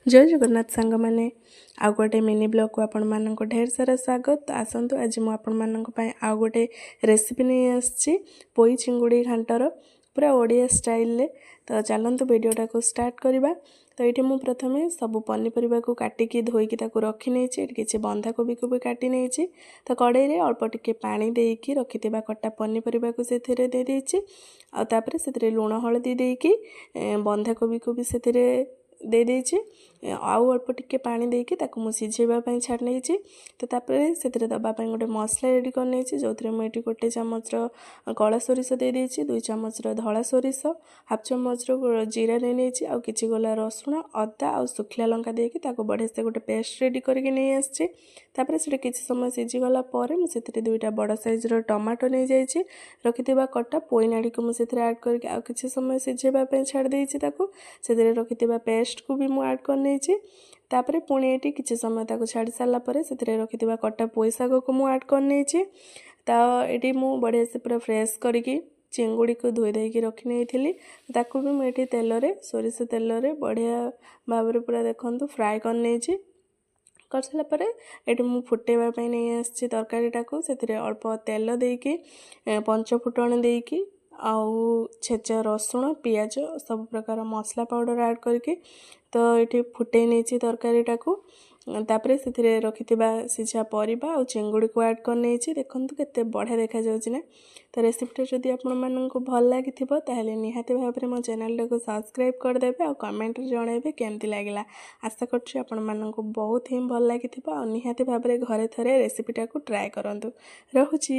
ଜୟ ଜଗନ୍ନାଥ ସାଙ୍ଗମାନେ, ଆଉ ଗୋଟେ ମିନି ବ୍ଲଗ୍କୁ ଆପଣମାନଙ୍କୁ ଢେର ସାରା ସ୍ୱାଗତ। ଆସନ୍ତୁ, ଆଜି ମୁଁ ଆପଣମାନଙ୍କ ପାଇଁ ଆଉ ଗୋଟେ ରେସିପି ନେଇ ଆସିଛି, ପୋଇ ଚିଙ୍ଗୁଡ଼ି ଘାଣ୍ଟର, ପୁରା ଓଡ଼ିଆ ଷ୍ଟାଇଲରେ। ତ ଚାଲନ୍ତୁ, ଭିଡ଼ିଓଟାକୁ ଷ୍ଟାର୍ଟ କରିବା। ତ ଏଇଠି ମୁଁ ପ୍ରଥମେ ସବୁ ପନିପରିବାକୁ କାଟିକି ଧୋଇକି ତାକୁ ରଖିନେଇଛି। ଏଠି କିଛି ବନ୍ଧାକୋବିକୁ ବି କାଟି ନେଇଛି। ତ କଡ଼େଇରେ ଅଳ୍ପ ଟିକେ ପାଣି ଦେଇକି ରଖିଥିବା କଟା ପନିପରିବାକୁ ସେଥିରେ ଦେଇଦେଇଛି। ଆଉ ତାପରେ ସେଥିରେ ଲୁଣ ହଳଦୀ ଦେଇକି ବନ୍ଧାକୋବିକୁ ବି ସେଥିରେ ଦେଇଦେଇଛି। ଆଉ ଅଳ୍ପ ଟିକେ ପାଣି ଦେଇକି ତାକୁ ମୁଁ ସିଝେଇବା ପାଇଁ ଛାଡ଼ି ନେଇଛି। ତ ତାପରେ ସେଥିରେ ଦେବା ପାଇଁ ଗୋଟେ ମସଲା ରେଡ଼ି କରିନେଇଛି, ଯେଉଁଥିରେ ମୁଁ ଏଠି 1 ଚାମଚର କଳା ସୋରିଷ ଦେଇଦେଇଛି, 2 ଚାମଚର ଧଳା ସୋରିଷ, ହାଫ୍ ଚାମଚର ଜିରା ନେଇ ନେଇଛି, ଆଉ କିଛି ଗୋଲା ରସୁଣ, ଅଦା ଆଉ ଶୁଖିଲା ଲଙ୍କା ଦେଇକି ତାକୁ ବଢ଼ିଆ ସେ ଗୋଟେ ପେଷ୍ଟ ରେଡ଼ି କରିକି ନେଇ ଆସିଛି। ତାପରେ ସେଟା କିଛି ସମୟ ସିଝିଗଲା ପରେ ମୁଁ ସେଥିରେ 2ଟା ବଡ଼ ସାଇଜ୍ର ଟମାଟୋ ନେଇଯାଇଛି। ରଖିଥିବା କଟା ପୋଇନାଡ଼ିକୁ ମୁଁ ସେଥିରେ ଆଡ଼୍ କରିକି ଆଉ କିଛି ସମୟ ସିଝେଇବା ପାଇଁ ଛାଡ଼ି ଦେଇଛି ତାକୁ। ସେଥିରେ ରଖିଥିବା ପେଷ୍ଟକୁ ବି ମୁଁ ଆଡ଼୍ କରିନେଇଛି। ତାପରେ ପୁଣି ଏଇଠି କିଛି ସମୟ ତାକୁ ଛାଡ଼ି ସାରିଲା ପରେ ସେଥିରେ ରଖିଥିବା କଟା ପୋଇ ଶାଗକୁ ମୁଁ ଆଡ଼୍ କରିନେଇଛି। ତ ଏଇଠି ମୁଁ ବଢ଼ିଆ ସେ ପୁରା ଫ୍ରେଶ୍ କରିକି ଚିଙ୍ଗୁଡ଼ିକୁ ଧୋଇ ଦେଇକି ରଖିନେଇଥିଲି। ତାକୁ ବି ମୁଁ ଏଠି ତେଲରେ, ସୋରିଷ ତେଲରେ ବଢ଼ିଆ ଭାବରେ ପୁରା ଦେଖନ୍ତୁ ଫ୍ରାଏ କରିନେଇଛି। କରିସାରିଲା ପରେ ଏଠି ମୁଁ ଫୁଟେଇବା ପାଇଁ ନେଇ ଆସିଛି ତରକାରୀଟାକୁ। ସେଥିରେ ଅଳ୍ପ ତେଲ ଦେଇକି, ପଞ୍ଚ ଫୁଟଣ ଦେଇକି, ଆଉ ଛେଚା ରସୁଣ, ପିଆଜ, ସବୁ ପ୍ରକାର ମସଲା ପାଉଡ଼ର ଆଡ଼୍ କରିକି ତ ଏଠି ଫୁଟେଇ ନେଇଛି ତରକାରୀଟାକୁ। ତାପରେ ସେଥିରେ ରଖିଥିବା ସିଝା ପରିବା ଆଉ ଚିଙ୍ଗୁଡ଼ିକୁ ଆଡ଼୍ କରିନେଇଛି। ଦେଖନ୍ତୁ, କେତେ ବଢ଼ିଆ ଦେଖାଯାଉଛି ନା? ତ ରେସିପିଟା ଯଦି ଆପଣମାନଙ୍କୁ ଭଲ ଲାଗିଥିବ, ତାହେଲେ ନିହାତି ଭାବରେ ମୋ ଚ୍ୟାନେଲଟାକୁ ସବସ୍କ୍ରାଇବ୍ କରିଦେବେ ଆଉ କମେଣ୍ଟରେ ଜଣାଇବେ କେମିତି ଲାଗିଲା। ଆଶା କରୁଛି ଆପଣମାନଙ୍କୁ ବହୁତ ହିଁ ଭଲ ଲାଗିଥିବ ଆଉ ନିହାତି ଭାବରେ ଘରେ ଥରେ ରେସିପିଟାକୁ ଟ୍ରାଏ କରନ୍ତୁ। ରହୁଛି।